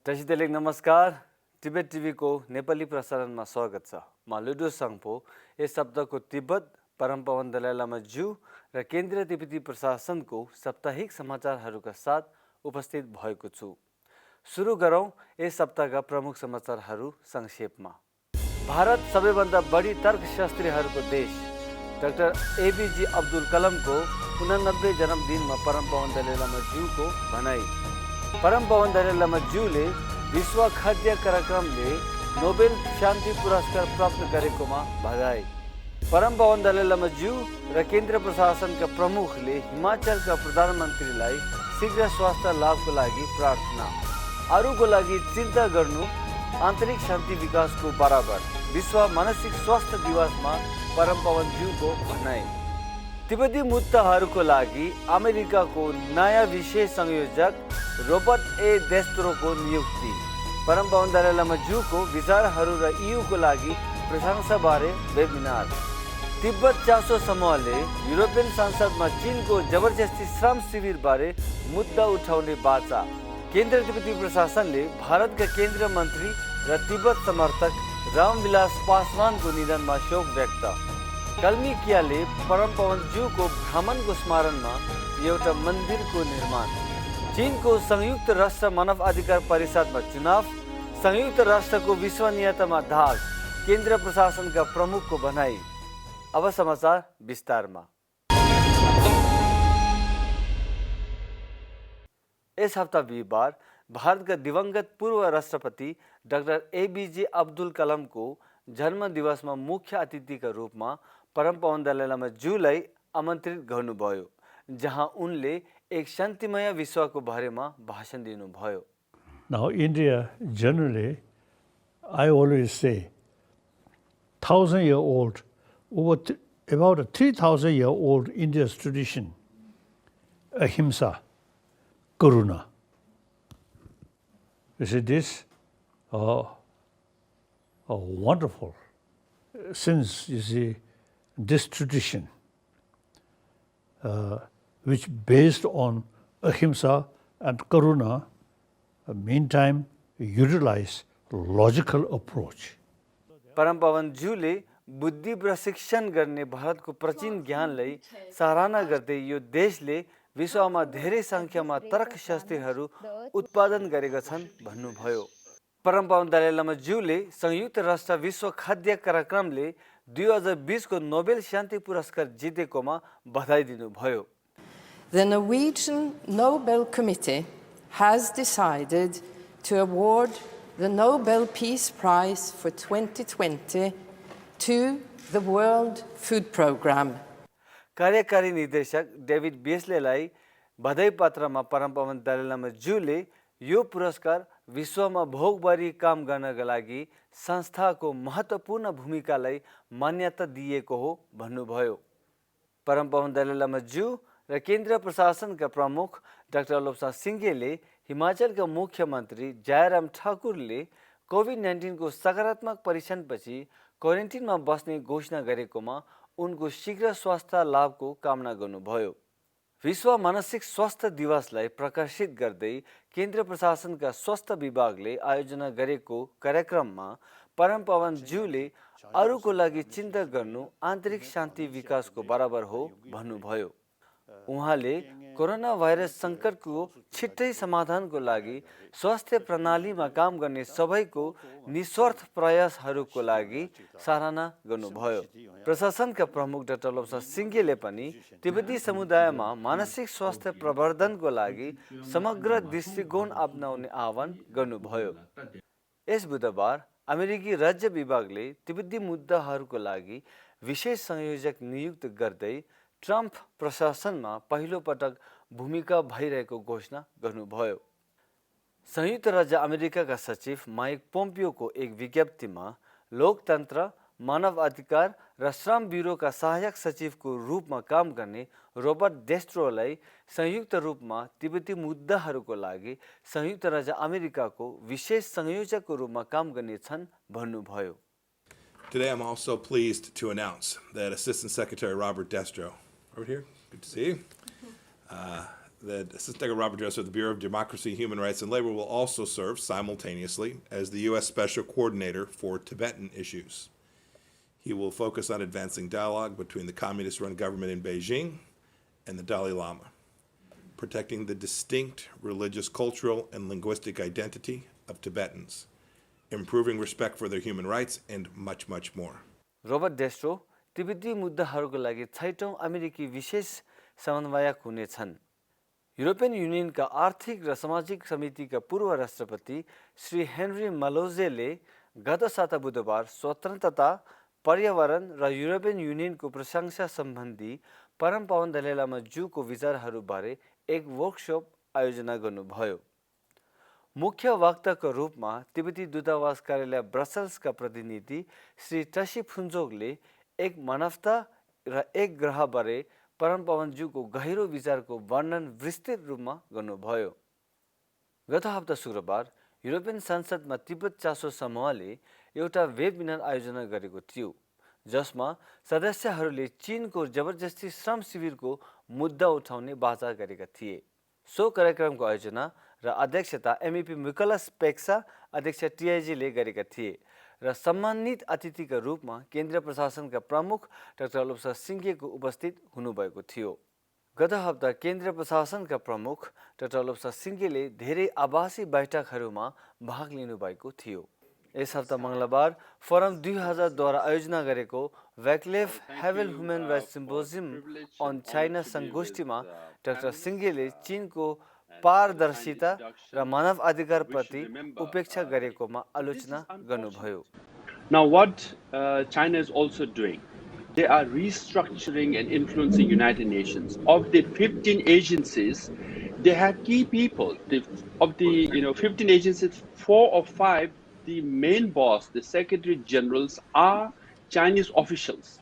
दर्शकले नमस्कार। तिब्बत टिभी को नेपाली प्रसारणमा स्वागत छ। म लुडो सङ्पो यस शब्दको तिब्बत परमपवन दलाई लामा ज्यू र केन्द्रीय तिब्बती प्रशासनको साप्ताहिक समाचारहरूका साथ उपस्थित भएको छु। सुरु गरौँ यस सप्ताहका प्रमुख समाचारहरू संक्षेपमा। भारत सबैभन्दा बढी तर्कशास्त्रीहरूको देश। डाक्टर एपीजे अब्दुल कलामको 89 जन्मदिनमा परमपवन दलाई लामा ज्यूको भनाई। परमपवन दलाई लामा ज्यूले विश्व खाद्य कार्यक्रमले नोबेल शान्ति पुरस्कार प्राप्त गरेकोमा बधाई। परमपवन दलाई लामा ज्यू र केन्द्र प्रशासनका प्रमुखले हिमाचलका प्रधानमन्त्रीलाई शीघ्र स्वास्थ्य लाभको लागि प्रार्थना। अरूको लागि चिन्ता गर्नु आन्तरिक शान्ति विकासको बराबर। विश्व मानसिक स्वास्थ्य दिवसमा परमपवन ज्यूको भनाई। तिब्बती मुद्दाहरूको लागि अमेरिकाको नयाँ विशेष संयोजक रोबर्ट ए डेस्ट्रोको नियुक्ति। परमपवन दलाई लामा ज्यूको विचारहरू र ईयूको लागि प्रशंसाबारे वेबिनार। तिब्बत चासो समूहले युरोपियन संसदमा चीनको जबरजस्ती श्रम शिविरबारे मुद्दा उठाउने बाचा। केन्द्र तिब्बती प्रशासनले भारतका केन्द्रीय मन्त्री र तिब्बत समर्थक रामविलास पासवानको निधनमा शोक व्यक्त। कल्मिकियाले परमपवन ज्यूको भ्रमणको स्मरणमा एउटा मन्दिरको निर्माण। चीनको संयुक्त राष्ट्र मानव अधिकार परिषदमा चुनाव। संयुक्त राष्ट्रको विश्वसनीयतामा दाग। केन्द्र प्रशासनका प्रमुखको भनाई। अब समाचार विस्तारमा। यस हप्ता बिहिबार भारतका दिवंगत पूर्व राष्ट्रपति डाक्टर एपीजे अब्दुल कलामको जन्मदिवसमा मुख्य अतिथिका रूपमा परमपवन दलाई लामा ज्यूलाई आमन्त्रित गर्नुभयो, जहाँ उनले एक शान्तिमय विश्वको बारेमा भाषण दिनुभयो। Now India generally, I always say, 1,000-year-old, about a 3,000-year-old India's tradition, ahimsa, karuna. You see this, wonderful, since you see this tradition, which based on ahimsa and karuna, meantime utilize logical approach. परमपवन ज्यूले बुद्धि प्रशिक्षण गर्ने भारतको प्राचीन ज्ञानलाई सराहना गर्दै यो देशले विश्वमा धेरै सङ्ख्यामा तर्कशास्त्रीहरू उत्पादन गरेका छन् भन्नुभयो। परमपवन दलाई लामा ज्यूले संयुक्त राष्ट्र विश्व खाद्य कार्यक्रमले 2020 को नोबेल शान्ति पुरस्कार जितेकोमा बधाई दिनुभयो। The Norwegian Nobel Committee has decided to award the Nobel Peace Prize for 2020 to the World Food Programme. कार्यकारी निर्देशक डेभिड बेस्लेलाई बधाई पत्रमा परमपवन दलाई लामा ज्यूले यो पुरस्कार विश्वमा भोगभरि काम गर्नका लागि संस्थाको महत्त्वपूर्ण भूमिकालाई मान्यता दिएको हो भन्नुभयो। परमपवन दलाई लामा ज्यू र केन्द्र प्रशासनका प्रमुख डाक्टर लोप्सा सिंघेले हिमाचलका मुख्यमन्त्री जयराम ठाकुरले कोभिड-19 को सकारात्मक परीक्षणपछि क्वारेन्टिनमा बस्ने घोषणा गरेकोमा उनको शीघ्र स्वास्थ्य लाभको कामना गर्नुभयो। विश्व मानसिक स्वास्थ्य दिवसलाई प्रकाशित गर्दै केन्द्र प्रशासनका स्वास्थ्य विभागले आयोजना गरेको कार्यक्रममा परमपवन ज्यूले अरूको लागि चिन्ता गर्नु आन्तरिक शान्ति विकासको बराबर हो भन्नुभयो। उहाँले कोरोना भाइरस सङ्कटको छिट्टै समाधानको लागि स्वास्थ्य प्रणालीमा काम गर्ने सबैको निस्वार्थ प्रयासहरूको लागि सराहना गर्नुभयो। प्रशासनका प्रमुख डाक्टर लोप्सा सिंघेले पनि तिब्बती समुदायमा मानसिक स्वास्थ्य प्रवर्धनको लागि समग्र दृष्टिकोण अपनाउने आह्वान गर्नुभयो। यस बुधबार अमेरिकी राज्य विभागले तिब्बती मुद्दाहरूको लागि विशेष संयोजक नियुक्त गर्दै ट्रम्प प्रशासनमा पहिलो पटक भूमिका भइरहेको घोषणा गर्नुभयो। संयुक्त राज्य अमेरिकाका सचिव माइक पोम्पियोको एक विज्ञप्तिमा लोकतन्त्र, मानव अधिकार र श्रम ब्युरोका सहायक सचिवको रूपमा काम गर्ने रोबर्ट डेस्ट्रोलाई संयुक्त रूपमा तिब्बती मुद्दाहरूको लागि संयुक्त राज्य अमेरिकाको विशेष संयोजकको रूपमा काम गर्ने छन् भन्नुभयो। Today I'm also pleased to announce that Assistant Secretary Robert Destro, over here, good to see you, The Assistant Secretary Robert Destro of the Bureau of Democracy, Human Rights, and Labor will also serve simultaneously as the U.S. Special Coordinator for Tibetan issues. He will focus on advancing dialogue between the communist-run government in Beijing and the Dalai Lama, protecting the distinct religious, cultural, and linguistic identity of Tibetans, improving respect for their human rights, and much, much more. Robert डेस्ट्रो तिब्बती मुद्दाहरूको लागि 6औं अमेरिकी विशेष समन्वयक हुनेछन्। European युनियनका आर्थिक र सामाजिक समितिका पूर्व राष्ट्रपति श्री हेनरी मलोजेले गत साता बुधबार स्वतन्त्रता, पर्यावरण र युरोपियन युनियनको प्रशंसा सम्बन्धी परम पावन दलाई लामा ज्यूको विचारहरूबारे एक वर्कसप आयोजना गर्नुभयो। मुख्य वक्ताको रूपमा तिब्बती दूतावास कार्यालय ब्रसल्सका प्रतिनिधि श्री टसी फुन्जोकले एक मानवता र एक ग्रहबारे परम पावन ज्यूको गहिरो विचारको वर्णन विस्तृत रूपमा गर्नुभयो। गत हप्ता शुक्रबार युरोपियन संसदमा तिब्बत चासो समूहले एउटा वेबिनार आयोजना गरेको थियो, जसमा सदस्यहरूले चीनको जबरजस्ती श्रम शिविरको मुद्दा उठाउने बाचा गरेका थिए। सो कार्यक्रमको आयोजना र अध्यक्षता एमईपी मिकोलस पेक्सा अध्यक्ष टीआईजीले गरेका थिए र सम्मानित अतिथिका रूपमा केन्द्रीय प्रशासनका प्रमुख डाक्टर लोप्सा सिंघेको उपस्थित हुनुभएको थियो। गत हप्ता केन्द्रीय प्रशासनका प्रमुख डाक्टर लोप्सा सिंघेले धेरै आभासी बैठकहरूमा भाग लिनुभएको थियो। यस हप्ता मंगलबार फोरम 2000 द्वारा आयोजना गरेको Vaclav Havel human rights symposium on China संगोष्ठीमा डाक्टर सिंघेले चीनको पारदर्शिता र मानव अधिकारप्रति उपेक्षा गरेकोमा आलोचना गर्नुभयो। Now what China is also doing, they are restructuring and influencing United Nations. Of the 15 agencies, they have key people. Of the 15 agencies, 4 or 5, the main boss, the secretary generals, are Chinese officials.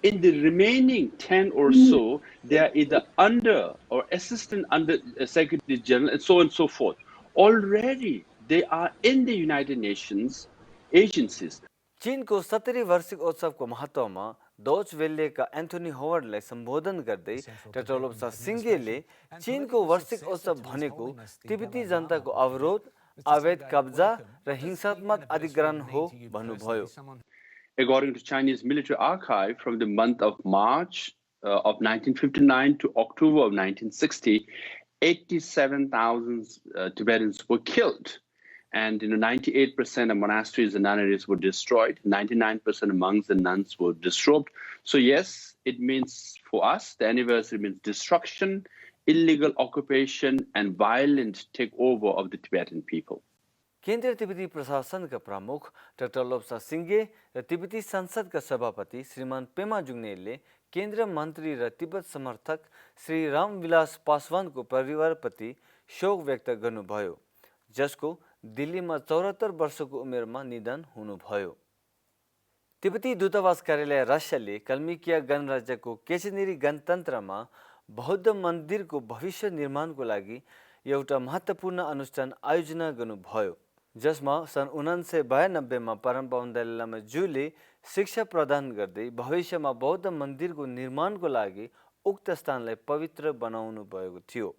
In the remaining 10 or so, they are either under or assistant under secretary general, and so on and so forth. Already, they are in the United Nations agencies. चीनको 70 वार्षिक उत्सवको महत्त्वमा Dutch वेल्लेका Anthony होवर्डलाई सम्बोधन गर्दै doctor लोप्सा सिंघेले चीनको वार्षिक उत्सव भनेको तिब्बती जनताको अवरोध, अवैध कब्जा र हिंसात्मक अधिग्रहण हो भन्नुभयो। According to Chinese military archive, from the month of March of 1959 to October of 1960, 87,000 Tibetans were killed. And 98% of monasteries and nunneries were destroyed. 99% of monks and nuns were disrobed. So yes, it means for us, the anniversary means destruction, illegal occupation, and violent takeover of the Tibetan people. केन्द्रीय तिब्बती प्रशासनका प्रमुख doctor लोप्सा Singhe र तिब्बती संसदका सभापति श्रीमान पेमा जुग्नेलले केन्द्रीय मन्त्री र तिब्बत समर्थक श्री रामविलास पासवानको परिवारप्रति शोक व्यक्त गर्नुभयो, जसको दिल्लीमा 74 वर्षको उमेरमा निधन हुनुभयो। तिब्बती दूतावास कार्यालय रसियाले कल्मिकिया गणराज्यको केचनेरी गणतन्त्रमा बौद्ध मन्दिरको भविष्य निर्माणको लागि एउटा महत्त्वपूर्ण अनुष्ठान आयोजना गर्नुभयो, जसमा सन् 1992 मा परम पावन दलाई लामा ज्यूले शिक्षा प्रदान गर्दै भविष्यमा बौद्ध मन्दिरको निर्माणको लागि उक्त स्थानलाई पवित्र बनाउनु भएको थियो।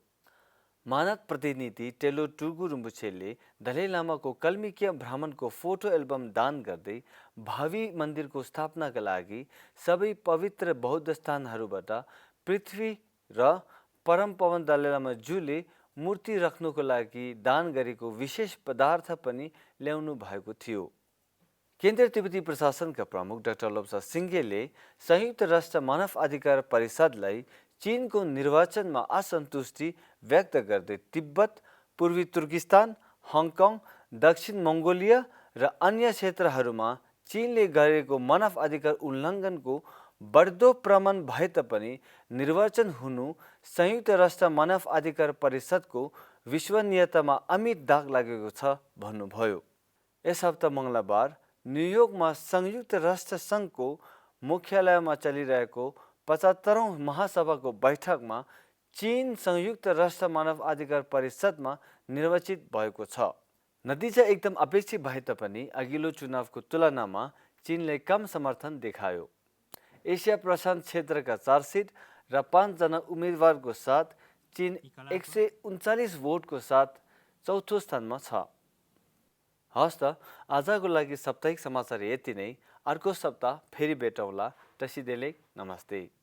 मानद प्रतिनिधि टेलो टुगु रुम्बुछेले दलाई लामाको कल्मिकिया भ्रमणको फोटो एल्बम दान गर्दै भावी मन्दिरको स्थापनाका लागि सबै पवित्र बौद्ध स्थानहरूबाट पृथ्वी र परम पावन दलाई लामा ज्यूले मूर्ति राख्नुको लागि दान गरेको विशेष पदार्थ पनि ल्याउनु भएको थियो। केन्द्रीय तिब्बती प्रशासनका प्रमुख डाक्टर लोप्सा सिंघेले संयुक्त राष्ट्र मानव अधिकार परिषदलाई चीनको निर्वाचनमा असन्तुष्टि व्यक्त गर्दै तिब्बत, पूर्वी तुर्किस्तान, हङकङ, दक्षिण मङ्गोलिया र अन्य क्षेत्रहरूमा चीनले गरेको मानव अधिकार उल्लङ्घनको बढ्दो प्रमाण भए तापनि निर्वाचन हुनु संयुक्त राष्ट्र मानव अधिकार परिषदको विश्वसनीयतामा अमिट दाग लागेको छ भन्नुभयो। यस हप्ता मंगलबार न्युयोर्कमा संयुक्त राष्ट्र संघको मुख्यालयमा चलिरहेको 75औं महासभाको बैठकमा चीन संयुक्त राष्ट्र मानव अधिकार परिषदमा निर्वाचित भएको छ। नतिजा एकदम अपेक्षित भए तापनि अघिल्लो चुनावको तुलनामा चीनले कम समर्थन देखायो। एसिया प्रशान्त क्षेत्रका 4 सिट र 5 जना उम्मेदवारको साथ चीन 139 भोटको साथ चौथो स्थानमा छ। हस् त आजको लागि साप्ताहिक समाचार यति नै। अर्को सप्ताह फेरि भेटौँला। तसिदेले नमस्ते।